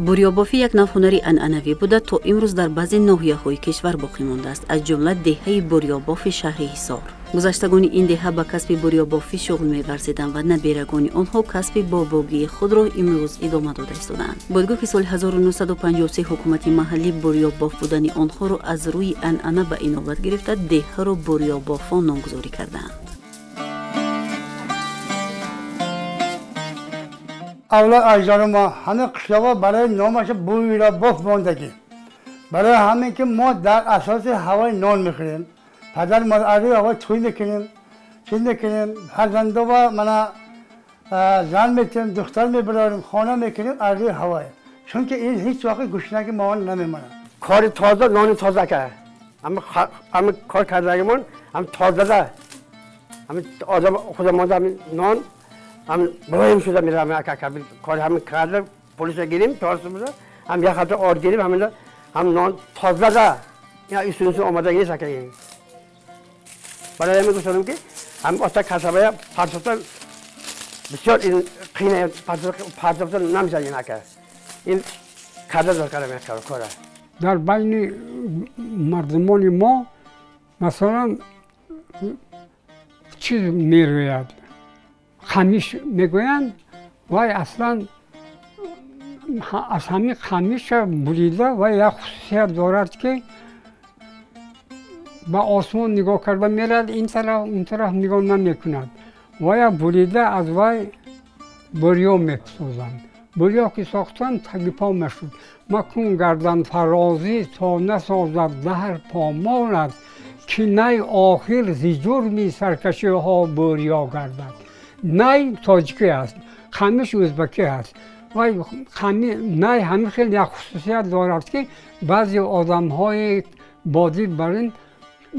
Бурёбофӣ як нав ҳунари анъанавӣ буда, то имрӯз дар баъзе ноҳияҳои кишвар боқӣ мондааст, аз ҷумла деҳаи Бурёбофи шаҳри Ҳисор. Гузаштагони ин деҳа ба касби бурёбофӣ шуғл меварзиданд ва наберагони онҳо касби бобогии худро имрӯз идома дода истодаанд. Бояд гуфт, ки соли 1953 ҳукумати маҳаллӣ бурёбоф будани онҳоро аз рӯи анъана ба инобат гирифта, деҳаро Бурёбофон номгузорӣ кардаанд. Авлод аҷдоди мо ҳама қишлоқҳо барои номаш Буйробоф мондагӣ. Барои ҳамин ки мо дар асоси ҳавои нон мехӯрем, падар модар аз ҳавои тӯй мекунем, чиз мекунем, фарзандова мана зан метем, духтар мебарорем, хона мекунем аз рӯи ҳавое. Чунки ин ҳеҷ вақт гушнаги мо намемонад. Кори тоза, нони тоза ка. Ҳама кор кардагимон ҳам тозада. Ҳама одам худамон нон هم برایم شده میرم کار همین کرده پلیس گیریم تارس بوده هم یک هفته آرد گیریم همین هم نان تازه ده یا ایسونسون آماده نیست که این برای همین گفتم که هم آتا کسبه پرسفته بسیار این قینه پرسفته نمیشه این اکه این کرده دار کرده کاره. در بین مردمان ما مثلا چیز میروید قمیش میگویند، وای اصلا از همین قمیش بریده و یک خصوصیت دارد که به آسمان نگاه کرده میرد، این طرف اون طرف نگاه نمیکند. وای بریده از وای بریا میسازند. بریا که ساختن تگی پا میشد. مکن گردن فرازی تا نسازد دهر پامالت، که نی آخر ز جرمی سرکشی ها بریا گردد. نی تاجیکی است، قمیش ازبکی است. و نی همین خیلی یک خصوصیت دارد که بعضی آدم های بادی بر این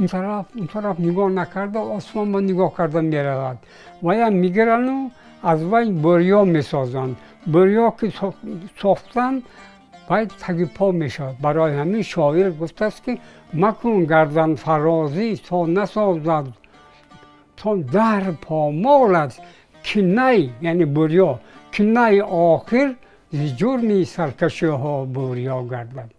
طرف اون طرف نگاه نکرده آسمان با نگاه کرده میرود و یا میگیرن و از وی بریا میسازند. بریا که ساختن باید تگی پا میشد. برای همین شاعر گفته است که مکن گردن فرازی تا نسازد تا در پامالت، که نی یعنی بریا، که نی آخر ز جرمی سرکشی ها بریا گردد.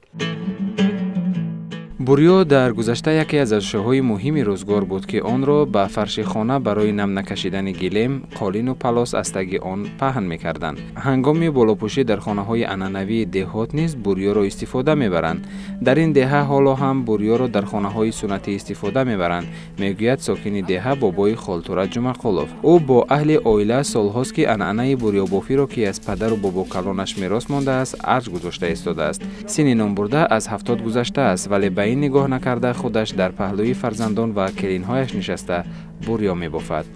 Бурё дар гузашта яке аз ашёҳои муҳими рӯзгор буд, ки онро ба фарши хона барои нам накашидани гилем, қолину палос аз таги он паҳн мекарданд. Ҳангоми болопӯшӣ дар хонаҳои анъанавии деҳот низ бурёро истифода мебаранд. Дар ин деҳа ҳоло ҳам бурёро дар хонаҳои суннатӣ истифода мебаранд, мегӯяд сокини деҳа бобои Холтура Ҷумақулов. Ӯ бо аҳли оила солҳост, ки анъанаи бурёбофиро, ки аз падару бобокалонаш мерос мондааст, арҷ гузошта истодааст. Синни номбурда аз 70 гузаштааст, вале ба ин нигоҳ накарда худаш дар паҳлӯи фарзандон ва келинҳояш нишаста бурё мебофад.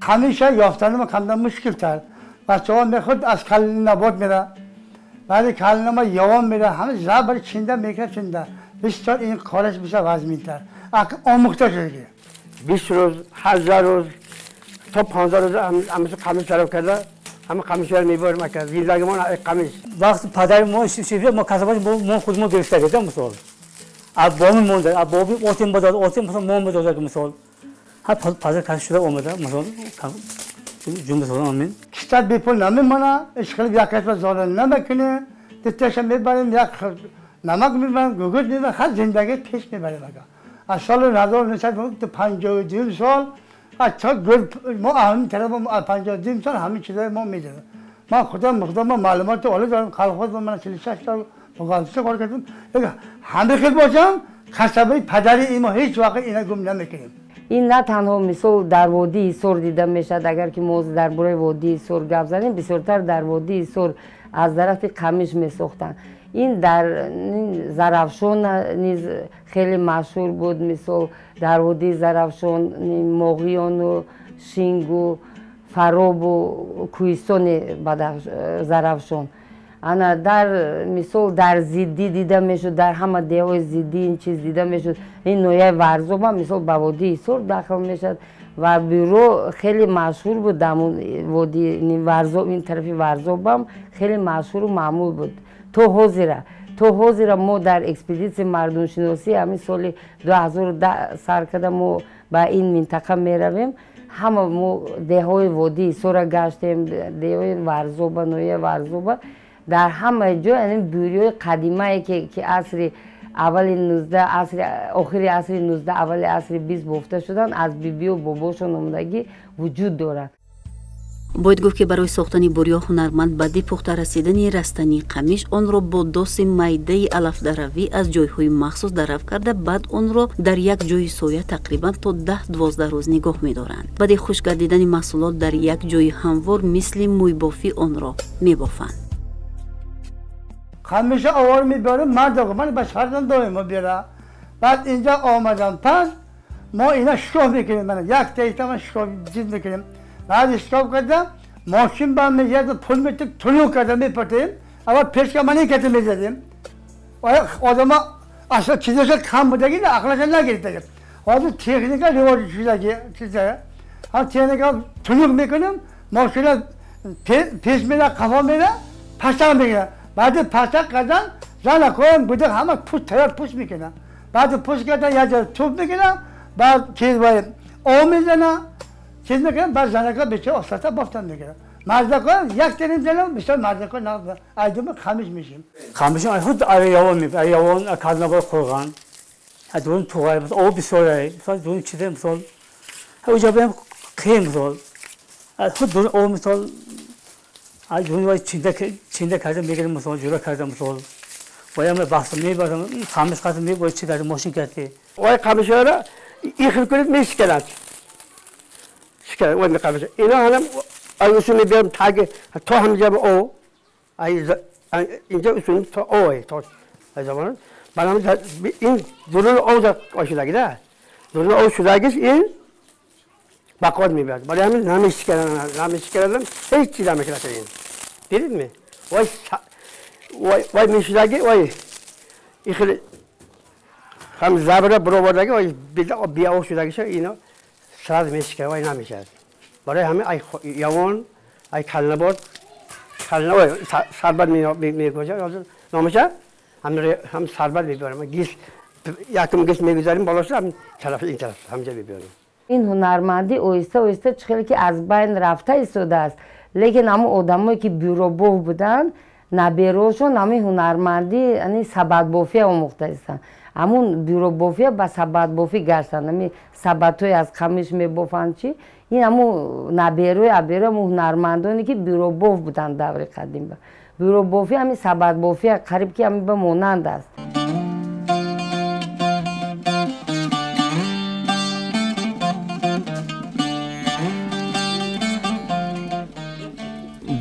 ҳамеша ёфтани ма камтар мушкилтар. Бачаҳо мехӯд аз калинобод мера, баъди калинома явон мера, ҳама забр чинда мекард чинда. Бисёр ин кораш бисёр вазминтар. Омӯхта шудаги. 20 рӯз, 18 рӯз то 15 рӯз ҳамаша қамиш тараб карда, ҳама қамишҳоро мебарем ака. Зиндагимон қамиш. Вақти падари мо шифт, мо касабаш мо худ мо гирифта гирифта мисол. Аз боби монда, аз боби отим бадод, отим мисол мо медод мисол. Ҳар падар кас шуда омада мисол ҷумла солон амин. Киштар бепул намемона, ишқилиб як касба зора намекунем, диташа мебарем, як намак мебарем, гугурт мебарем, ҳар зиндагӣ пеш мебарем ака. Аз соли 1952 сол تا گل ما همین طرف ما 52 سال همین چیزای ما میدونیم. من خودم مقدار ما معلومات عالی دارم. خلق من 46 سال مقاومت کار کردم. همه خیلی باشم کسبه پدری ای ما هیچ وقت اینا گم نمیکنیم. ин на танҳо мисол дар водии Ҳисор дида мешавад. Агар ки мо дар бораи водии Ҳисор гап занем, бисёртар дар водии Ҳисор аз дарахти қамиш месохтанд. Ин дар Зарафшон низ хеле машҳур буд. Мисол дар водии Зарафшон моғиёну шингу Фаробу кӯҳистони Зарафшон. Ана дар мисол дар Зиддӣ дида мешуд, дар ҳама деҳҳои Зиддӣ ин чиз дида мешуд. Ин ноҳияи Варзобам мисол ба водии Ҳисор дахл мешавад ва бюро хеле машҳур буд дар водии Варзоб, ин тарафи Варзобам хеле машҳуру маъмул буд. То ҳозира мо дар экспедитсияи мардумшиносӣ ҳамин соли 2010 сар карда мо ба ин минтақа меравем. Ҳама мо деҳҳои водии Ҳисора гаштем, деҳҳои Варзоба, ноҳияи Варзоба. Дар ҳама ҷой бюрои қадимае ки асри аввали 19, асри охири асри 19, аввали асри 20 бофта шуданд, аз бибию бобошон омадагӣ вуҷуд дорад. Бояд гуфт, ки барои сохтани бурё ҳунарманд баъди пухта расидани растании қамиш онро бо доси майдаи алафдаравӣ аз ҷойҳои махсус дарав карда, баъд онро дар як ҷои соя тақрибан то 10-12 рӯз нигоҳ медоранд. Баъди хушк гардидани маҳсулот дар як ҷои ҳамвор мисли мӯйбофӣ онро мебофанд. Қамиша овор мебарем, мард ман ба фарзанд доим мебара. Баъд инҷа омадан пас мо ина шикоф мекунем, мана як таита шикоф чиз мекунем. Баъд шикоф карда мошин ба мезад, пул метик тулуқ карда мепартем. Аввал пешка мани ката мезадем. Одама асл чизаша кам будаги, ақлаша нагирифтаги. Ҳозир техника ривоҷ шудаги чиза. Ҳа техника тулуқ мекунем, мошина пеш мера, қафо мера, паша мегира. Баъди паша кардан занакоям буда ҳама пӯст тайёр пӯст мекунад. Баъди пӯст кардан як ҷо туф мекунад, баъд чиз об мезана, чиз мекунад, баъд занако бечора остата бофтан мекунад. Мардако як терим занам, бисёр мардако айдума қамиш мешим. Қамиш худ аявон аявон казнабор қурған. Дурун туғай, об бисёр, мисол дурун чизе мисол. Уҷа бем қиин мисол. Худ дурун об мисол дурун чинда карда мегирем мисол, ҷура карда мисол. Боям баҳс мебарам, қамиш қасм мебояд чи карда мошин карди. Вай қамишҳоро ихил кунед мешиканад. Шиканад, вай қамиш. Ино ҳам ай усул мебарам таги то ҳамҷа о ай инҷа усул то о то ай замон. Барам ин дурун о ошудагида. Дурун о шудагиш ин бақот мебарад. Барои ҳамин намешиканад, намешиканад, ҳеҷ чиз намешиканад ин. Дидед-ми? Вай вай мешудаги, вай ихел ҳам забра баровардаги, вай биаоб шудагиша ино сразу мешиканад, вай намешавад. Барои ҳамин ай явон, ай калнабот, кална сарбад мегузарад, ҳозир номаша ҳам сарбад мебарам. Гис якум гис мегузарем болоша, ҳам тараф ин тараф ҳамҷа мебарем. Ин ҳунармандӣ оҳиста оҳиста чӣ хеле ки аз байн рафта истодааст, лекин ҳамон одамое ки бюробоф буданд, наберошон ҳамин ҳунармандӣ ани сабадбофия омӯхта истанд. Ҳамун бюробофия ба сабадбофӣ гаштанд. Ҳамин сабадҳое аз қамиш мебофанд чӣ, ин ҳамун наберои аберои ҳамун ҳунармандоне ки бюробоф буданд даври қадим. Бюробофӣ ҳамин сабадбофия қариб ки ҳамин ба монанд аст.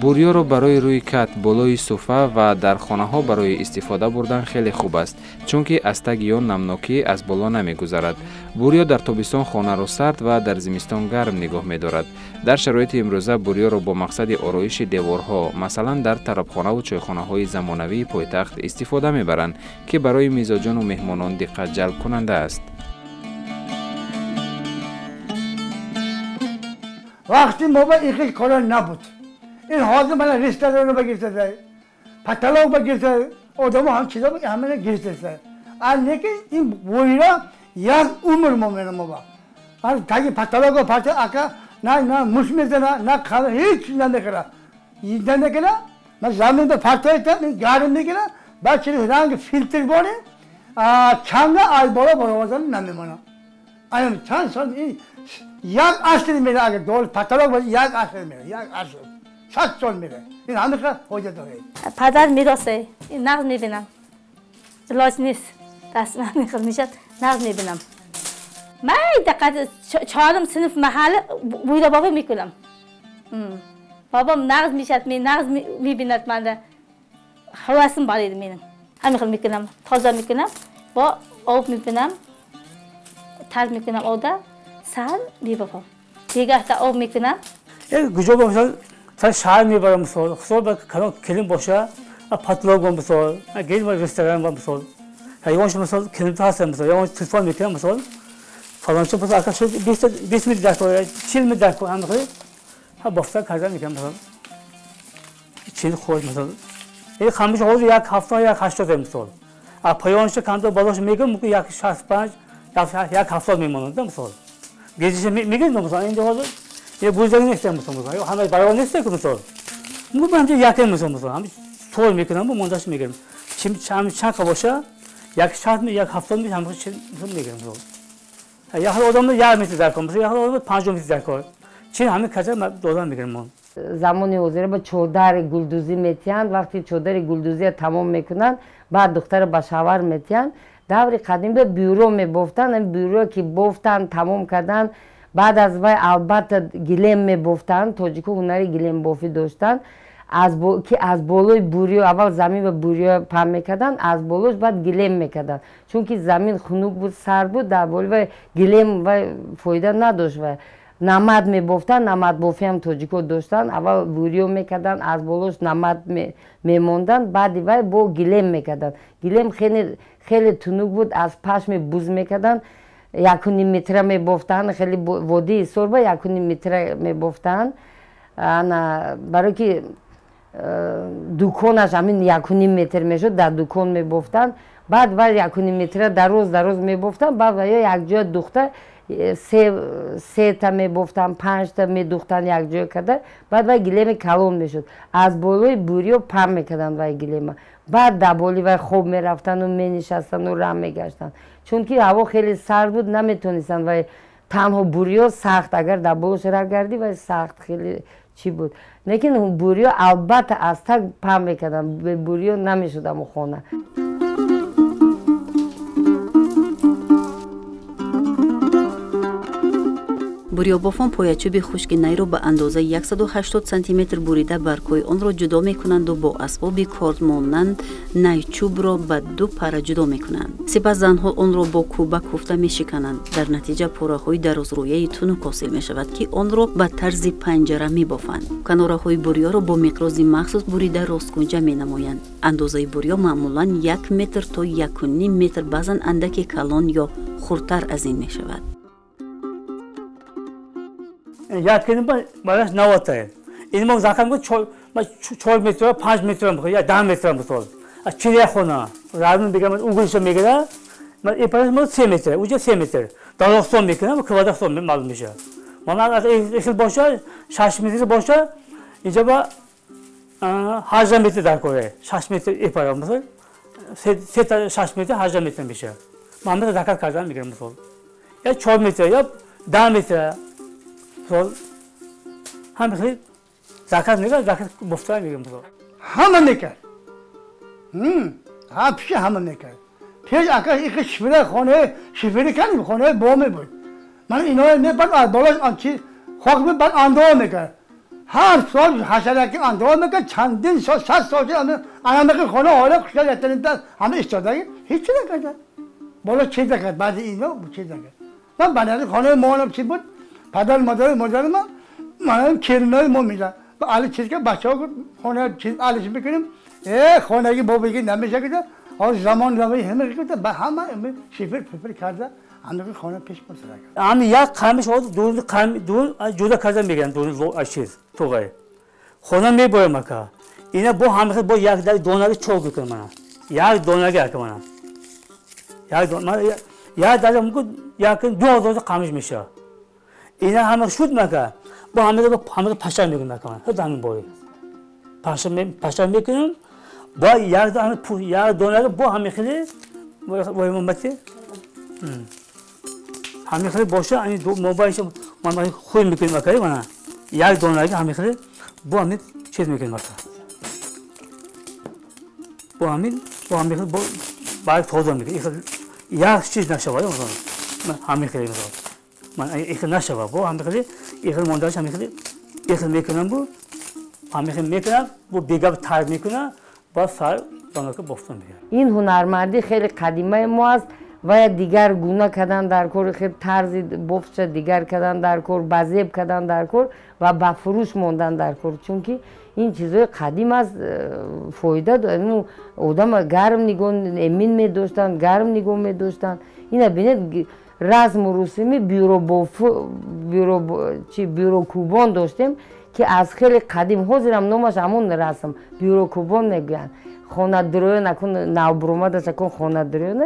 Бурёро барои рӯи кат, болои суфа ва дар хонаҳо барои истифода бурдан хеле хуб аст, чунки аз таги он намнокӣ аз боло намегузарад. Бурё дар тобистон хонаро сард ва дар зимистон гарм нигоҳ медорад. Дар шароити имрӯза бурёро бо мақсади ороиши деворҳо, масалан дар тарабхонаву чойхонаҳои замонавии пойтахт истифода мебаранд, ки барои мизоҷону меҳмонон диққат ҷалбкунанда аст. Вақти мо ба ин хел корро набуд. Ин ҳозир мана ресторанро багирифтаса, паталог багирифта, одамо ҳам чизо ҳамана гирифтаса. А лекин ин буйра як умр мо мена мо ба. Таги паталого парта ака на муш мезана, на қала, ҳеҷ намекара. Намекара, ман замин ба партоита, гарм мегира, баъд через ранг филтр боре, чанга аз боло баровардан намемона. Аям чанд сол ин як аср мера, агар дол паталог боша як аср мера, як аср. 100 сол мере. Ин ҳамиқа ҳоҷат дорад. Падар меросе, ин нағз мебинам. Илоҷ нест. Даст ман мехӯр мешад, нағз мебинам. Ман дақиқа чорум синф маҳалла буйра бобо мекунам. Бобом нағз мешад, мен нағз мебинад манда. Ҳавасим бар edi меним. Ҳамин мекунам, тоза мекунам, бо об мебинам, тар мекунам ода, сар мебофам. Дигар об мекунам. Гуҷо бошад, шаҳр мебарам мисол, хусусан ба калон келин боша, патлог мисол, гел ба ресторан мисол. Ягонш мисол келин ҳаст мисол, ягонш телефон мекунам мисол. Фалонча мисол ака шуд 20 метр дар кор, 40 метр дар кор ҳам мисол. Ҳа бофта карда мекунам мисол. 40 худ мисол. Ин хамиш ҳозир як 70 як 80 мисол. А поёнша камтар болош мегӯям, мумкин як 65, як 70 мемонад мисол. Гезиша мегӯям мисол, инҷо ҳозир یه بزرگ نیستم مثلا مثلا همه برای نیست که مثلا مو همچین یکی مثلا مثلا هم طول میکنم و منداش میگیرم چیم چند چند باشه یک شات می یک هفته می هم چی میگیرم مثلا یک آدم یک متر در کن مثلا یک آدم 5 متر در کن چی همه کجا دادن میگیرم من замони ҳозира ба чодари гулдӯзӣ метиҳанд. Вақти чодари гулдӯзия тамом мекунанд, баъд духтара ба шавҳар метиҳанд. Даври қадим ба бюро мебофтанд. Бюро ки бофтанд, тамом карданд, баъд аз вай албатта гилем мебофтанд. Тоҷико ҳунари гилембофӣ доштанд, ки аз болои буриё аввал замин ба буриё паҳн мекарданд, аз болош баъд гилем мекарданд, чунки замин хунук буд, сард буд, дар болои вай гилем вай фоида надошт. Вай намад мебофтанд, намадбофиам тоҷико доштанд. Аввал буриё мекарданд, аз болош намад мемонданд, баъди вай бо гилем мекарданд. Гилем хеле тунук буд, аз пашми буз мекарданд, 1.5 метра мебофтанд, хеле водии Ҳисорба 1.5 метра мебофтанд. Ана барои ки дуконаш ҳамин 1.5 метр мешуд, дар дукон мебофтанд. Баъд вай 1.5 метра дароз дароз мебофтанд, баъд вай якҷоя духта сета мебофтанд, 5та медухтанд якҷоя карда, баъд вай гилеми калон мешуд. Аз болои буриё паҳн мекарданд вай гилема. Баъд дар болои вай хоб мерафтанду менишастанду раҳ мегаштанд, чунки ҳаво хеле сард буд, наметонистанд вай танҳо буриё сахт, агар дар болош раҳ гардӣ вай сахт хеле чӣ буд. Лекин буриё албатта аз таг паҳн мекарданд, бе буриё намешуд ҳамон хона. Бурёбофон поячӯби хушки найро ба андозаи 180 сантиметр бурида баргҳои онро ҷудо мекунанду бо асбоби кордмонанд найчӯбро ба ду пара ҷудо мекунанд. Сипас занҳо онро бо кӯба кӯфта мешикананд. Дар натиҷа пораҳои дарозрӯяи тунук ҳосил мешавад, ки онро ба тарзи панҷара мебофанд. Канораҳои бурёро бо миқрози махсус бурида росткунҷа менамоянд. Андозаи бурё маъмулан 1 метр то 1.5 метр, баъзан андаке калон ё хурдтар аз ин мешавад. یاد کردیم براش 90 این ما زخم بود 4 متر 5 متر یا 10 متر مثلا از چیره خونه رادون بگم اون میگیره من این پرش ما 3 متر اونجا 3 متر داستان میکنم کوادر سوم معلوم میشه من از این باشه 6 متر باشه اینجا با 18 متر در کوره 6 متر این پر مثلا 3 6 متر 18 متر میشه من مثلا زکات کردن میگیرم مثلا یا 4 متر یا 10 متر هم خیلی زکات میگه زکات مفتر میگه مثلا همه میکرد ها پیش همه میکرد پیش اگر یک شفره خانه شفره کردیم خانه بومه بود من اینا نه بعد بالاش آنچی خاک می بعد اندوه میکرد هر سال حشره که اندوه میکرد چندین سال 60 سال انا میگه خانه حالا خوشگل یتنیم همه ایستادگی هیچ نکرد بالا چیز نکرد بعد اینا چیز نکرد من بنابراین خانه مامانم چی بود پدر مادر ما منم کرنای ما میزن با علی چیز که بچه‌ها خونه چیز علیش میکنیم خانگی بابا نمیشه که آن زمان روی همه که به همه شیفر پفر کرده همه خانه پیش برده. هم یک قمیش آورد دور قم دور جدا کرده میگن دور چیز توقع خانه میبرم که اینا با همه با یک دونگی چوب میکنم من یک دونگی که من یک دون یک دونه میگم یک 2000 قمیش میشه اینا همه شد مکه با همه پشم میکنم که همین باری پشم میکنم با یک دونه یک دونه با همه خیلی وای ممتی همه خیلی باشه این دو موبایلش من خود میکنم مکه من یک دونه همه خیلی با همین چیز میکنم مکه با همین خیلی با باید فوزم میکنم یک چیز نشوه مثلا همه خیلی مثلا من ایخ نشوه با همه خیلی ایخ مانداش همه خیلی ایخ میکنم بو همه خیلی میکنم بو بیگاب تر میکنم با سر دانه که بافتم میگه. این هنرمندی خیلی قدیمه ما است. ва дигар гуна кардан дар кор, хел тарзи бофтша дигар кардан дар кор, ба зеб кардан дар кор ва ба фурӯш мондан дар кор. Чунки ин чизҳои қадим аст, фоида одама гарм нигоҳ эмин медоштанд, гарм нигоҳ медоштанд. Ина бинед, расму русуми бюрокубон доштем ки аз хеле қадим, ҳозирам номаш ҳамон расм бюрокубон мегӯянд. Хонадурӯён акун навбуромадаш акун хонадурӯён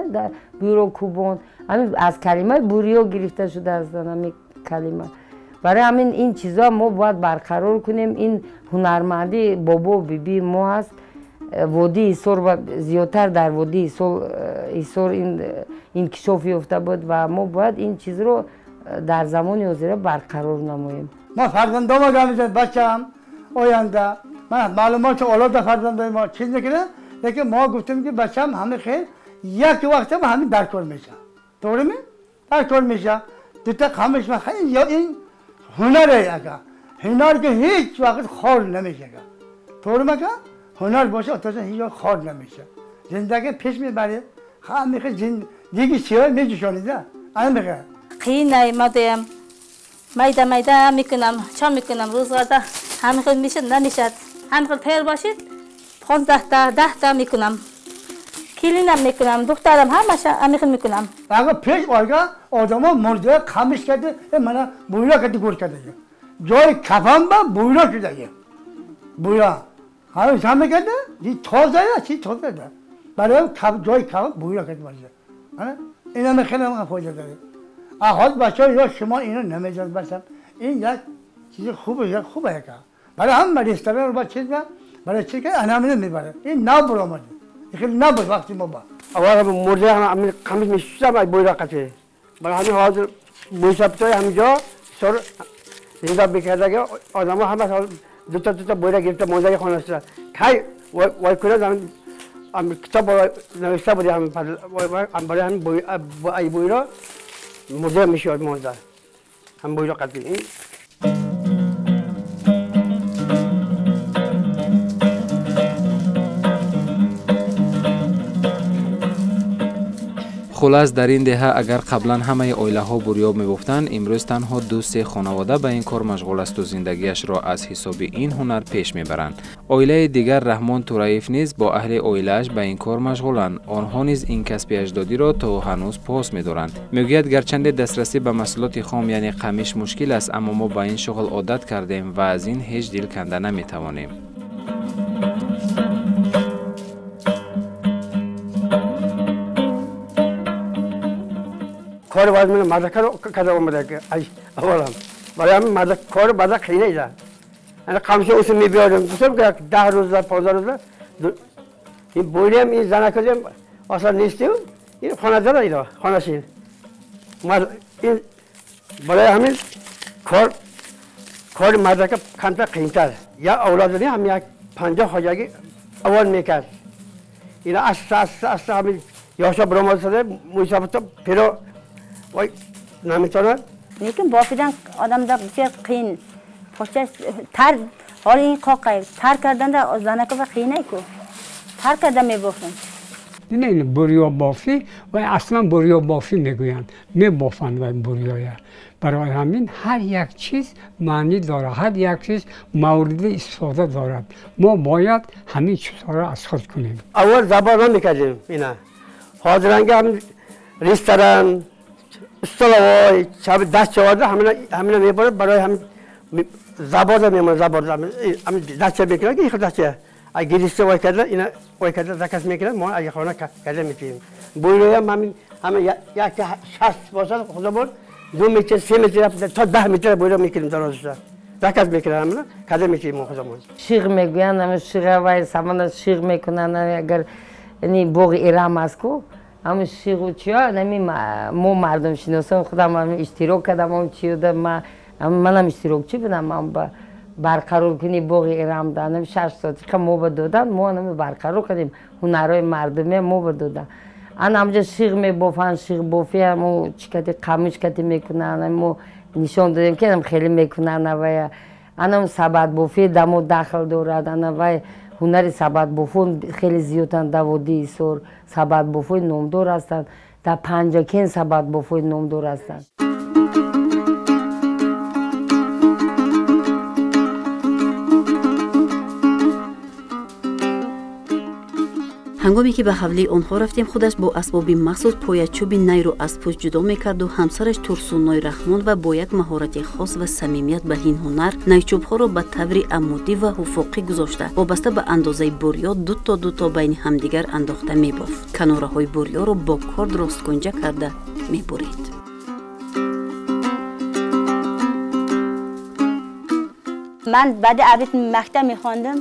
бюрокубон, ҳамин аз калимаи бурё гирифта шудааст ҳамин калима. Барои ҳамин ин чизҳо мо бояд барқарор кунем. Ин ҳунармандии бобо бибии мо аст. Водии Ҳисор ва зиёдтар дар водии Ҳисор ин инкишоф ёфта буд ва мо бояд ин чизро дар замони ҳозира барқарор намоем. Ма фарзандома гамизад бачаам оянда ман маълумоти оло да фарзандои мо чиз мекунад, лекин мо гуфтем ки бачаам ҳама хел як вақт ҳамин дар кор меша. Тоғри ми? Дар кор меша. Дута қамиш ма хеле ин ҳунаре ака. Ҳунар ки ҳеҷ вақт хор намеша. Тоғри мака? Ҳунар боша атоша ҳеҷ вақт хор намеша. Зиндагӣ пеш мебарад. Ҳама хел зиндагӣ сиёҳ меҷӯшонид. Ана мехоҳад. Қийин мадем. Майда майда мекунам, ча мекунам рӯзғарда ҳама хел мешад намешад. Ҳама хел тайёр бошед 15 та 10 та мекунам. Келинам мекунам, духтарам ҳамаша ҳама хел мекунам. Ага пеш ойга одамо мурда қамиш карда, мана буйра карда гӯр карда. Ҷои кафан ба буйра шуда. Буйра. Ҳама ча мекарда? Ди тоза я чи тоза да. Барои ҷои кафан буйра карда боша. Ана ина хеле фоида дорад. Ҳол бачаҳо ё шумо ино намеҷоз бачам. Ин як чизи хуб, як хуб яка. Барои ҳама ресторан ба чиз ба барои чи ки ана мебарад. Ин нав баромад. Хеле набуд вақти мо ба. Аввал мурда ҳам қамиш мешустам ай буйра қати. Барои ҳамин ҳозир мӯйсафтои ҳаминҷо сор зинда бикардаги одамо ҳама дута дута буйра гирифта мондаги хона шуда. Кай вай кунад ҳам китоб навишта буди ҳам барои ҳамин ай буйра мурда мешавад монда. Ҳам буйра қати. Хулас, дар ин деҳа агар қаблан ҳамаи оилаҳо бурёб мебофтанд, имрӯз танҳо 2-3 хонавода ба ин кор машғул асту зиндагиашро аз ҳисоби ин ҳунар пеш мебаранд. Оилаи дигар Раҳмон Тураев низ бо аҳли оилааш ба ин кор машғуланд. Онҳо низ ин касби аҷдодиро то ҳанӯз пос медоранд. Мегӯяд, гарчанде дастрасӣ ба маҳсулоти хом, яъне қамиш, мушкил аст, аммо мо ба ин шуғл одат кардем ва аз ин ҳеҷ дил канда наметавонем. Кор бояд ман мазака карда омада аввалам. Барои ҳамин мазака кор баъда қийин ида. Ана қамши усу мебиёрем. Гуфтам ки 10 рӯза, 15 рӯза ин буйрем, ин занакозем осон нестем. Ин хонадора ида, хонашин. Ин барои ҳамин кори мазака камтар қийинтар. Я авлодини ҳам як 50 хоҷагӣ аввал мекард. Ина аста аста аста ҳамин ёша баромада шуда, мӯйсафта пиро вой наметавонад. Лекин бофидан одамда бисёр қийин. Пошчаш тар, ҳоли ин қоқай тар карданда занака ва қийинай-ку. Тар карда мебофам. Не, бурёбофӣ ва аслан бурёбофӣ мегӯянд. Мебофанд ва бурёя. Барои ҳамин ҳар як чиз маънӣ дорад, ҳар як чиз мавриди истифода дорад. Мо бояд ҳамин чизҳоро аз худ кунем. Аввал забон намекардем ина. Ҳозиранги ҳамин ресторан, столовой, шаби даст чаварда ҳамина мебарад барои ҳамин забода мемонад, забода ҳамин дастча мекунад ки ин дастча. Ай гириста вай карда, ина вай карда заказ мекунад, мо ай хона карда метиҳем. Буйроям ҳамин ҳама як 60 бошад, худо 2 метр, 3 метр то 10 метр буйро мекунем дарозаша. Заказ мекунад ҳамина, карда метиҳем мо худамон. Шиғ мегӯянд, ҳамин шиға вай самана шиғ мекунанд, агар ин боғи Ирам аст ку, ҳамин шиғу чиё, ҳамин мо мардумшиносон худам ҳамин иштирок кардам, ҳамин чиёда манам иштирокчӣ будам, ман ба барқароркунии боғи Ирам да ҳамин 6 сотиқа мо ба додан, мо ҳамин барқарор кардем, ҳунарҳои мардумия мо ба додан. Ана ҳамҷа шиғ мебофанд, шиғбофӣ ҳамо чӣ кати қамиш кати мекунанд, мо нишон додем ки ҳам хеле мекунанд авая. Ана сабадбофӣ дамо дахл дорад, ана вай ҳунари сабадбофон хеле зиёданд дар водии Ҳисор, сабадбофои номдор ҳастанд. Дар Панҷакент сабадбофҳои номдор ҳастанд. Ҳангоме ки ба ҳавлии онҳо рафтем, худаш бо асбоби махсус поячӯби найро аз пӯст ҷудо мекарду ҳамсараш Турсунной Раҳмон ва бо як маҳорати хос ва самимият ба ин ҳунар найчӯбҳоро ба таври амудӣ ва ҳуфуқӣ гузошта, вобаста ба андозаи бурё дуто дуто байни ҳамдигар андохта мебофт. Канораҳои бурёро бо корд росткунҷа карда мебурид. Ман баъди абид мактаб мехондам,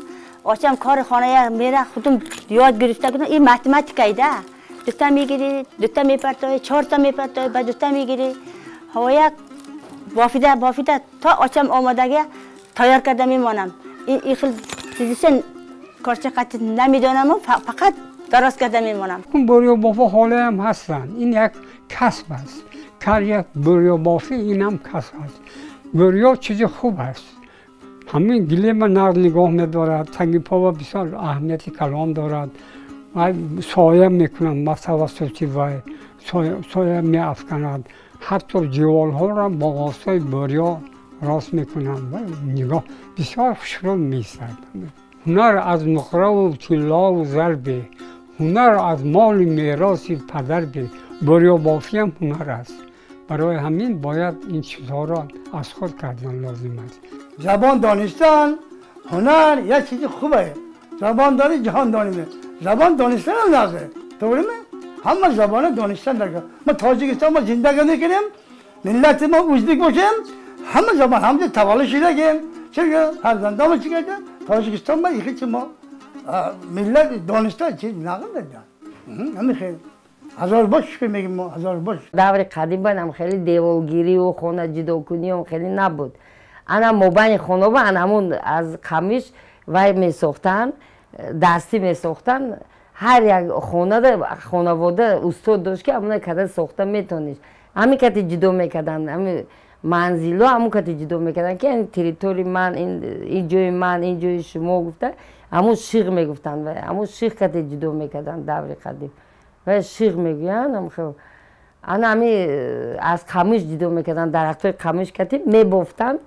очам кори хона мера, худум ёд гирифта кунам. Ин математикаида. Дута мегири, дута мепартои, чорта мепартои, ба дута мегири. Ҳавояк бофида бофида то очам омодагия тайёр карда мемонам. Ин хел чизиша корча қатъи намедонаму фақат дароз карда мемонам. Бурёбофа ҳолаям ҳастанд. Ин як касб аст. Кар як бурёбофӣ инам касб аст. Бурё чизи хуб аст. Ҳамин гилема нағз нигоҳ медорад, таги пова бисёр аҳамияти калон дорад. Вай соя мекунад ба тавассути вай, соя меафканад. Ҳатто деворҳоро бо воситаи бурё рост мекунанд. Вай нигоҳ бисёр хушрӯ меистад. Ҳунар аз нуқраву тиллову зар бе, ҳунар аз моли мероси падар бе. Бурёбофиам ҳунар аст. Барои ҳамин бояд ин чизҳоро аз худ кардан лозим аст. Забон донистан ҳунар як чизи хубе. Забон донӣ ҷаҳон донӣ. Забон донистан ҳам лозим. Тоғриме? Ҳама забона донистан даркор. Мо Тоҷикистон мо зиндагӣ мекунем, миллати мо ӯзбек бошем, ҳама забон ҳамҷо таваллуд шудагем. Чунки фарзандомо чӣ кардем? Тоҷикистон ма ихи чи мо миллат донистан чи нағм дадам. Ҳамин хел. Ҳазор бош шукр мегим мо, ҳазор бош. Даври қадим ҳам хеле деворгирию хона ҷудокуниам хеле набуд. Ана мобайни хонаба ана ҳамон аз қамиш вай месохтанд, дастӣ месохтанд. Ҳар як хонада хонавода устод дошт, ки ҳамона када сохта метонист. Ҳамин кати ҷудо мекарданд, ҳамин манзило ҳамон кати ҷудо мекарданд, ки ин территории ман, ин ҷои ман, ин ҷои шумо гуфта, ҳамон шиғ мегуфтанд, ҳамон шиғ кати ҷудо мекарданд даври қадим. Ва шиғ мегӯянд, ана ҳами аз қамиш ҷудо мекарданд, дарахтҳои қамиш кати мебофтанд,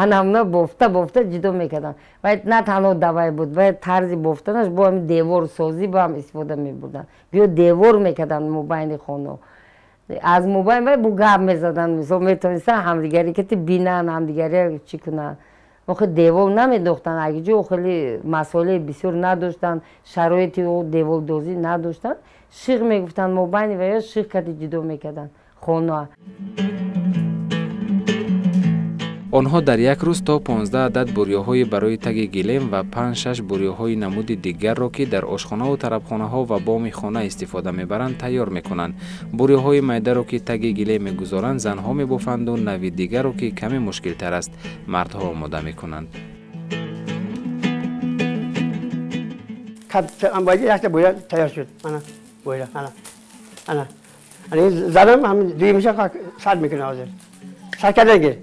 ана ҳамона бофта бофта ҷудо мекарданд. Ва на танҳо давай буд, ва тарзи бофтанаш бо ҳами деворсозӣ бо ҳам истифода мебурданд. Гӯё девор мекарданд мобайни хонаҳо. Аз мобайн вай бо гап мезаданд, мисол метавонистанд ҳамдигаре кати бинанд, ҳамдигаре чӣ кунанд. Охи девор намедохтанд, агиҷо хеле масолеҳи бисёр надоштанд, шароити девордозӣ надоштанд. Шиғ мегуфтанд мобайни ва ё шиғ кати ҷудо мекарданд хона. Онҳо дар як рӯз то 15 адад бурёҳои барои таги гилем ва 5-6 бурёҳои намуди дигарро, ки дар ошхонаву тарабхонаҳо ва боми хона истифода мебаранд, тайёр мекунанд. Бурёҳои майдаро, ки таги гилем мегузоранд, занҳо мебофанду нави дигарро, ки каме мушкилтар аст, мардҳо омода мекунанд. Занам ҳамин дуюмша сар мекунад ҳозир. Сар кардаги.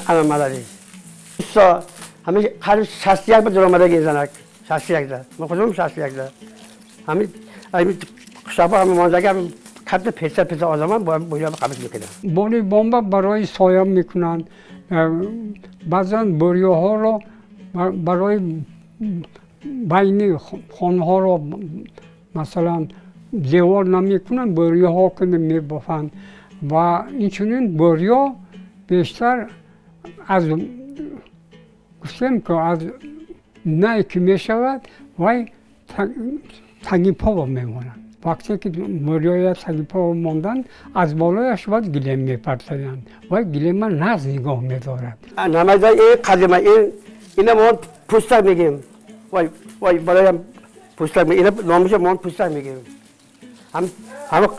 Ана малади. Ҳамин қариб 61 ба дуромадаги занак. 61 да. Мо худам 61 да. Ҳамин қишлоқҳо ҳамин мондаги ҳамин кадда песа песа одамон бо бурё қабул мекунанд. Боли бомба барои соя мекунанд. Баъзан бурёҳоро барои байни хонаҳоро масалан девор намекунанд, бурёҳо ки мебофанд. Ва инчунин бурё бештар аз гуфтем ки аз най ки мешавад, вай таги пова мемонад. Вақте ки бурёя таги пова монданд, аз болояш бояд гилем мепартоянд. Вай гилема нағз нигоҳ медорад. Намайда ин қадима, ина мо пӯстак мегӯем. Вай вай болоям пӯстак, ина номаша мо пӯстак мегӯем. Ҳам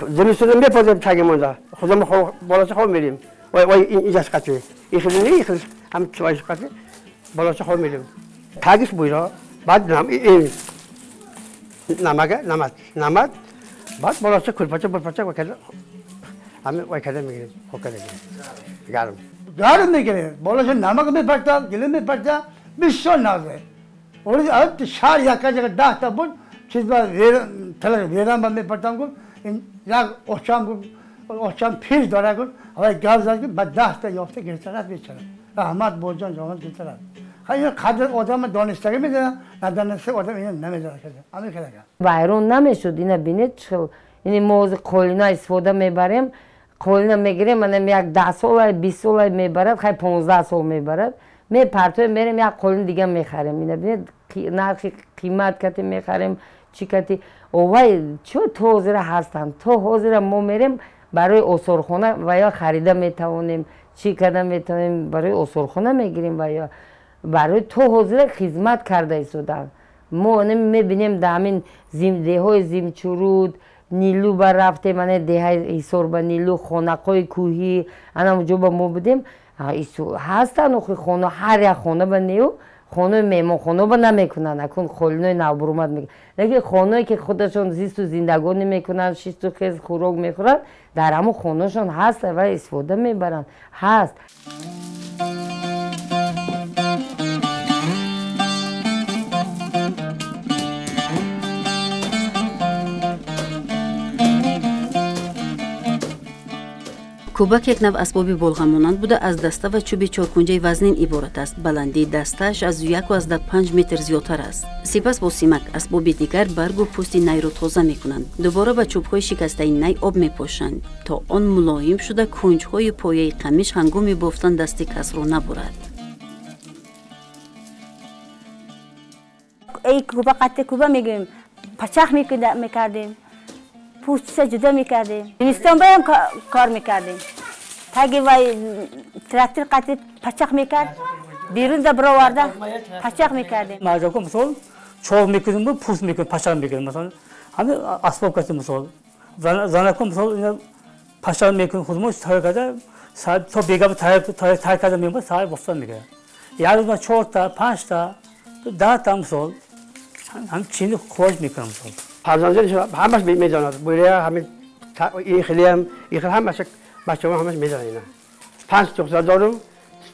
зимистона мепозем таги монда, худам болоша хоб мерем. Вай вай инҷаш қати. Ихли ихли ҳам чуваш қати болоша хоб мерем. Тагиш буйро, баъд нам ин намага намат намат баъд болоша кулпача булпача ва када ҳамин вай када мегирем, хок када мегирем. Гарм. Гарм мегирем. Болоша намак мепарта, гилем мепарта, бисёр нағзе. Оли шаҳр яка ҷага 10 та буд, чиз ба веран ба мепартам гуфт, این یک اچم گفت اچم پیر داره گفت آقای گاز زد گفت با 10 تا یافته گرفته رفت بیچاره رحمت بوجان جوان گرفته رفت. خیلی قدر آدم دانستگی میدونه ندانسته آدم اینو نمیدونه که همین خیلی وایرون نمیشد. اینا بینید چه این موز قولینا استفاده میبریم، قولینا میگیریم منم یک 10 سال 20 سال میبرد، خیلی 15 سال میبرد، میپرتویم میریم یک قولین دیگه میخریم. اینا بینید نرخ قیمت کتی میخریم چی کتی اوای چه تو حاضر هستن تو حاضر ما میریم برای اسرخانه و یا خریده میتوانیم چی کردن میتوانیم برای اسرخانه میگیریم و یا برای تو حاضر خدمت کرده ایستادن. ما میبینیم در همین دههای زیمچورود نیلو بر رفتیم، من دههای حصار به نیلو خانقای کوهی انا اونجا با ما بودیم هستن اخی خانه هر یک خانه به نیو خانه مهمان خانه با نمیکنن اکن خالینای نوبرومد میکنن، لیکن خانه که خودشون زیست و زندگانی میکنن شیست و خیز خوراک میخورن در همون خانهشون هست و استفاده میبرن هست. Кӯбак як нав асбоби болғамонанд буда аз даста ва чӯби чоркунҷаи вазнин иборат аст. Баландии дастааш аз 1,5 метр зиёдтар аст. Сипас бо симак асбоби дигар баргу пӯсти найро тоза мекунанд. Дубора ба чӯбҳои шикастаи най об мепошанд, то он мулоим шуда кунҷҳои пояи қамиш ҳангоми бофтан дасти касро набурад. Эй кӯба қатти кӯба мегӯем, пачах мекардем, پوستش جدا میکردیم. زمستان بایم کار میکردیم. تاگی وای تراکتور قطعی پچخ میکرد، بیرون دا برآورده پچخ میکردیم. مردم مثلا چاق میکردیم، پوست میکردیم، پچخ میکردیم. مثلا همه اسباب کسی مثلا زنکم مثلا اینا پچخ میکردیم خودمون تایید کرده، تا بیگم تایید کرده میومد سر بافتن میکرد. یعنی ما 4 تا 5 تا 10 تا مثلا هم چینی خورد میکنم مثلا. فرزندانش همش میداند بوده همین این خیلی هم این خیلی همش بچه‌ها همش میدانند. اینا 5 دختر دارم،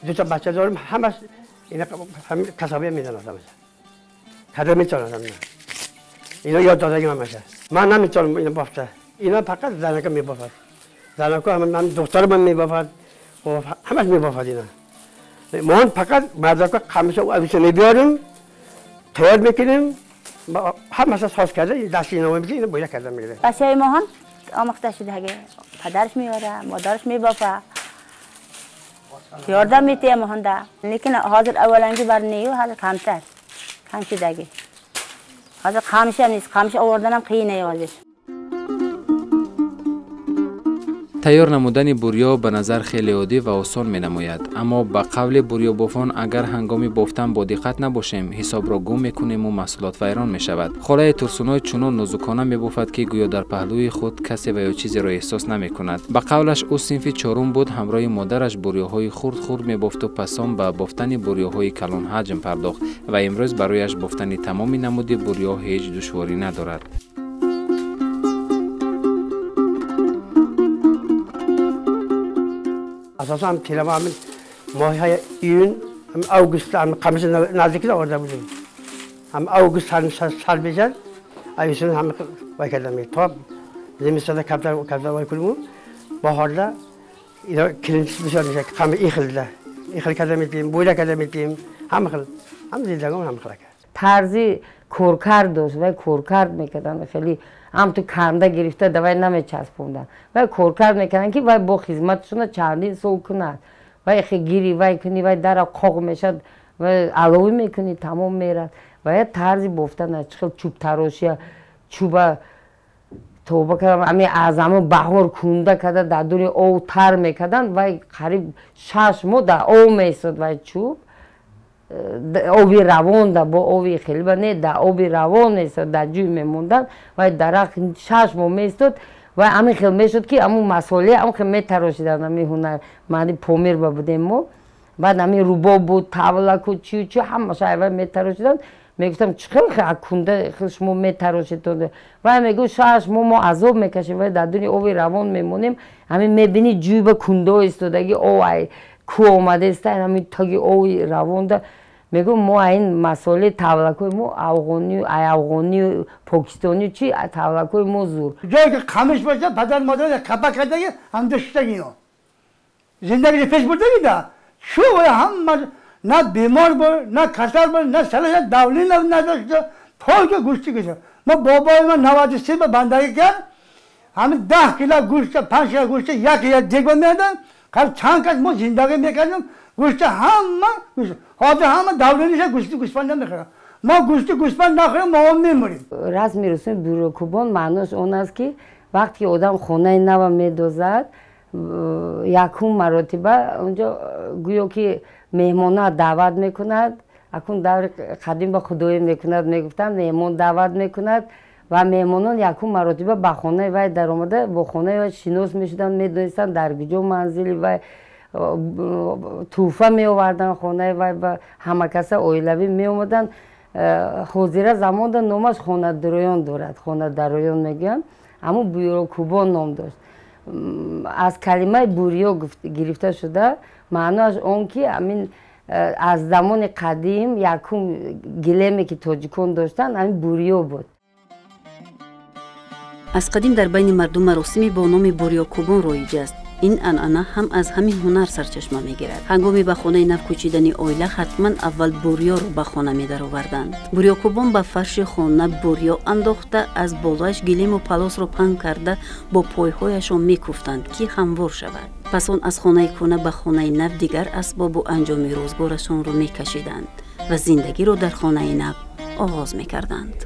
2 تا بچه دارم، همش اینا هم کسابی میدانند، همش کدر میتونند. اینا یاد دادگی همش. من نمیتونم اینا بافته، اینا فقط زنکا میبافد، زنکا هم من دختر من میبافد و همش میبافد اینا. من فقط مردکا قمیص و میبیارم تیار میکنیم همه ساز کرده دستی اینا میگه اینو باید کرده میگیره. بچه ما هم آموخته شده، اگه پدرش میاره مادرش میبافه یاردم میته مهنده، لیکن حاضر اولانگی بر نیو حاضر کمتر کم شدگی، حاضر قمش هم نیست، قمش آوردنم قینه حاضر. Тайёр намудани бурё ба назар хеле оддӣ ва осон менамояд, аммо ба қавли бурёбофон агар ҳангоми бофтан бо диққат набошем, ҳисобро гум мекунему маҳсулот вайрон мешавад. Холаи Турсуной чунон нозукона мебофад, ки гӯё дар паҳлӯи худ касе ва ё чизеро эҳсос намекунад. Ба қавлаш ӯ синфи 4 буд, ҳамроҳи модараш бурёҳои хурд-хурд мебофту пасон ба бофтани бурёҳои калонҳаҷм пардохт ва имрӯз барояш бофтани тамоми намуди бурё ҳеҷ душворӣ надорад. اساسا هم تیرماه همین ماه های ایون هم آگوست هم قمیص نزدیکی آورده بودیم، هم آگوست هم سر بیزد ایشون هم وای کردم تا زمستان کبتر کبتر وای کنیم بهارده اینا کلینس بسیار میشه قم ایخل ایخل کرده میتیم بویله کرده میتیم هم خل هم زندگیم هم خل کرد. طرزی کورکرد داشت و کورکرد میکردن، خیلی هم تو کنده گرفته دوای نمیچسبوندن و کورکرد میکردن که وای با خدمتشون چندین سال کند و خیلی گیری وای کنی وای در قاق میشد و علاوه میکنی تمام میرد و یه طرزی بافتن چخل چوب تراشی چوب توبه کردم همین از همون بهار کنده کرده در دور آب تر میکردن و قریب 6 ماه در آب میستاد و چوب آبی روان ده با آبی خیلی نه در آبی روان نیست در جوی میموندن و درخت 6 ماه میستاد و همین خیلی میشد که همون مسئله همون خیلی میتراشیدن همین هنر معنی پامیر بودیم ما. بعد همین روباب بود طاولک و چی و چی همش اول میتراشیدن. میگفتم چقدر کنده شما میتراشید و میگو 6 ماه ما عذاب میکشیم و در دونی آبی روان میمونیم، همین میبینی جوی به کنده ایستادگی آب کو آمده است، همین تاگی آبی روان ده Мегӯм мо ин масолеҳи тавлакҳои мо афғонию афғонию покистонию чи тавлакҳои мо зур. Ҷое ки қамиш боша, падар модар қапа кардаги, ҳамҷо шиштаги ино. Зиндагиро пеш бурдаги да. Шу ҳама на бемор буд, на касал буд, на салаша давление надошт, только гӯшти гӯшт. Мо бобои ман 93 ба бандагӣ кард, ҳамин 10 кило гӯшт, 5 кило гӯшт як як дег меодам, қариб чанд кас мо зиндагӣ мекардем, гӯшти ҳама гӯшт. Ҳозир ҳама давление ша гӯшти гӯсфанд намехӯрад. Мо гӯшти гӯсфанд нахӯрем, мо мемурем. Расми русуми бӯрёкӯбон маънош он аст, ки вақте ки одам хонаи нава медозад, якум маротиба онҷо гӯё ки меҳмонро даъват мекунад. Акун даври қадим ба худоӣ мекунад, мегуфтанд, меҳмон даъват мекунад ва меҳмонон якум маротиба ба хонаи вай даромада, бо хонаи вай шинос мешуданд, медонистанд дар куҷо манзили вай, тӯҳфа меоварданд хонаи вай ва ҳамакаса оилавӣ меомаданд. Ҳозира замонда номаш хонадароён дорад, хонадароён мегӯянд, ҳамун бӯрёкӯбон ном дошт. Аз калимаи бӯрё гирифта шуда, маъноаш он ки ҳамин аз замони қадим якум гилеме ки тоҷикон доштанд, ҳамин бӯрё буд. Аз қадим дар байни мардум маросиме бо номи бӯрёкӯбон роиҷ аст. Ин анъана ҳам аз ҳамин ҳунар сарчашма мегирад. Ҳангоми ба хонаи нав кӯчидани оила ҳатман аввал бӯрёро ба хона медароварданд. Бӯрёкӯбон ба фарши хона бӯрё андохта, аз болояш гилему палосро паҳн карда, бо пойҳояшон мекӯфтанд, ки ҳамвор шавад. Пас он аз хонаи кӯна ба хонаи нав дигар асбобу анҷоми рӯзгорашонро мекашиданд ва зиндагиро дар хонаи нав оғоз мекарданд.